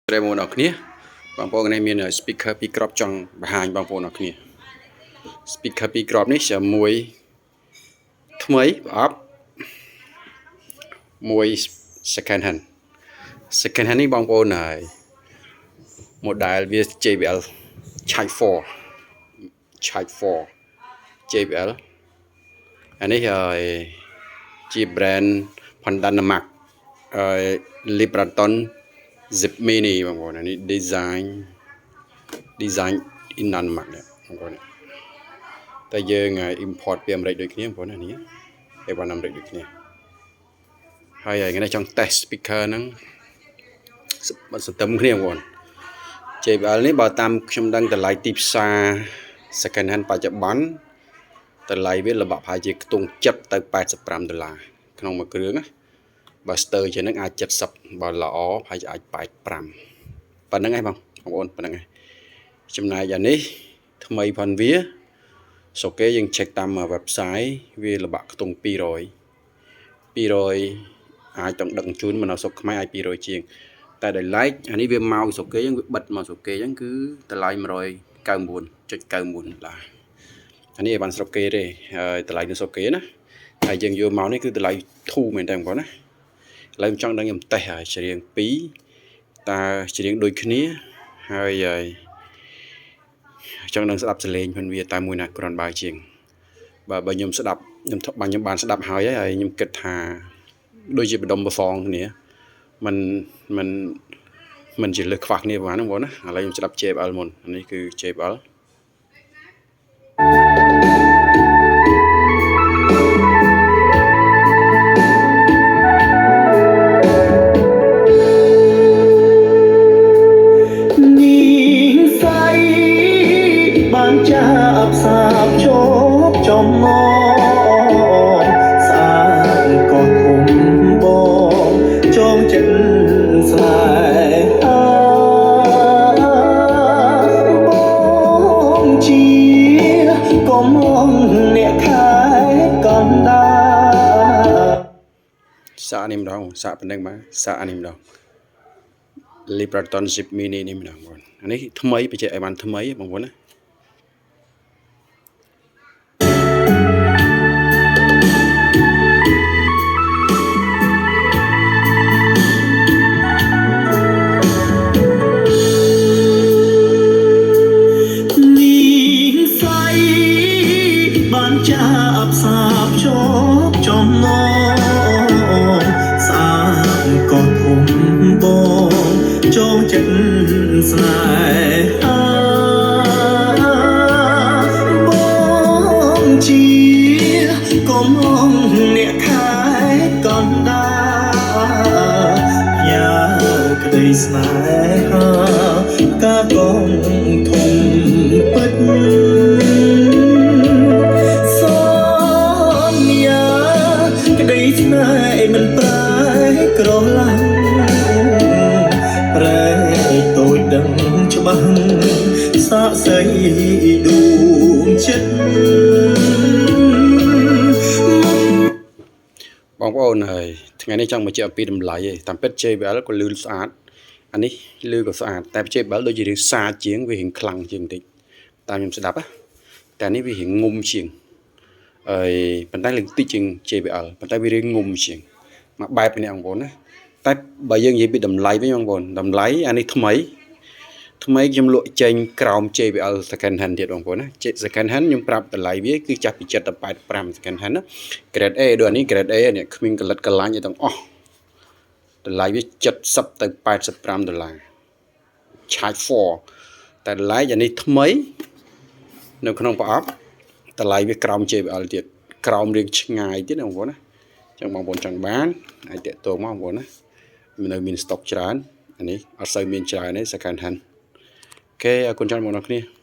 ប្រិយមិត្តអរគ្នាបងប្អូននេះមាន speaker ពីរគ្រាប់ចង់បង្ហាញបងប្អូនអរគ្នា speaker ពីរគ្រាប់នេះជាមួយថ្មីប្រអប់មួយ second hand second hand នេះបងប្អូនហើយ model វា JBL Charge 4 Charge 4 JBL អានេះហើយជា brand ផន Denmark ហើយ Libratone Zipp Mini បងប្អូនអានេះ design in Denmark នេះបងប្អូនតែយើង import ពីអាមេរិកដូចគ្នាបងប្អូនអានេះអីវ៉ាន់អាមេរិកដូចគ្នាហើយថ្ងៃនេះចង់ test speaker ហ្នឹងបើសន្ទឹមគ្នាបងប្អូន JBL នេះបើតាមខ្ញុំដឹងតម្លៃទីផ្សារ second hand បច្ចុប្បន្នតម្លៃវាល្បាក់ប្រហែលជាខ្ទង់7ទៅ85ដុល្លារក្នុងមួយគ្រឿងណាបើស្ទើរជាងហ្នឹងអាច70បើល្អប្រហែលជាអាច85ប៉ុណ្្នឹងឯងបងបងប្អូនប៉ុណ្្នឹងឯងចំណែកអានេះថ្មីផនវាស្រុកគេយើង check តាម website វាល្បាក់ខ្ទង់200 200អាចต้องដឹកជូនមកនៅស្រុកខ្មែរអាច200ជាងតែដោយឡែកអានេះវាមកស្រុកគេអញ្ចឹងវាបិទមកស្រុកគេអញ្ចឹងគឺតម្លៃ199.99ដុល្លារអានេះឲ្យបានស្រុកគេទេហើយតម្លៃនៅស្រុកគេណាហើយយើងយកមកនេះគឺតម្លៃធូរមែនតើបងប្អូនណាឥឡូវខ្ញុំចង់ដឹងខ្ញុំតេស្តហើយច្រៀង2តើច្រៀងដូចគ្នាហើយហើយចង់ដឹងស្ដាប់សលេងផងវាតើមួយណាគ្រាន់បើជាងបើបើខ្ញុំស្ដាប់ខ្ញុំបានខ្ញុំបានស្ដាប់ហើយហើយខ្ញុំគិតថាដូចជាបដុំបសងគ្នាมันมันมันជាលើសខ្វះគ្នាប្រហែលហ្នឹងបងណាឥឡូវខ្ញុំស្ដាប់ JBL មុននេះគឺ JBL នីស័យបានចាប់សាបជោគចំណងស្អាតក៏ធំបងចងចិត្តស្នេហាបងជាក៏មងអ្នកខែកណ្ដាល សាកនេះម្ដងសាកប៉ុណ្្នឹងបាទសាកអានេះម្ដង Libratone Zipp Mini នេះម្ដងបងអានេះថ្មីបច្ចេកឲ្យបានថ្មីបងប្អូនណា នីស័យបានចាប់សាបជោគចំណងស្អាតក៏ធំបងចងចិត្តស្នេហាបងជាក៏មងអ្នកខែកណ្ដាលញ៉ាក្តីស្នេហាកាកងធំពិត សន្យាក្តីស្នេហ៍មិនប្រែក្រឡាំងប្រែតូចដឹងច្បាស់សាក់សីដួងចិត្ត បងប្អូនហើយថ្ងៃនេះចង់បញ្ជាក់អំពីតម្លៃឯងតាមពិត JBL ក៏លឺស្អាតអានេះលឺក៏ស្អាតតែ JBL ដូចជារៀងសាជាងវារៀងខ្លាំងជាងបន្តិចតាមខ្ញុំស្ដាប់ណាតែនេះវារៀងងុំជាងហើយប៉ុន្តែលឺតិចជាង JBL ប៉ុន្តែវារៀងងុំជាងមួយបែបនេះបងប្អូនណាតែបើយើងនិយាយពីតម្លៃវិញបងប្អូនតម្លៃអានេះថ្មីថ្មីខ្ញុំលក់ចេញក្រោម JBL second hand ទៀតបងប្អូនណា second hand ខ្ញុំប្រាប់តម្លៃវាគឺចាប់ពី7ដល់85 second hand ណា grade A ដូចអានេះ grade A នេះគ្មានកលិតកលាញ់អីទាំងអស់តម្លៃវា70ទៅ85ដុល្លារ charge 4តែតម្លៃអានេះថ្មីនៅក្នុងប្រអប់តម្លៃវាក្រោម JBL ទៀតក្រោមរៀងឆ្ងាយទៀតណាបងប្អូនណាអញ្ចឹងបងប្អូនចង់បានអាចតាក់ទងមកបងប្អូនណានៅមាន stock ច្រើនអានេះអត់សូវមានច្រើនទេ second hand OK អរគុណច្រើនបងប្អូនគ្នា។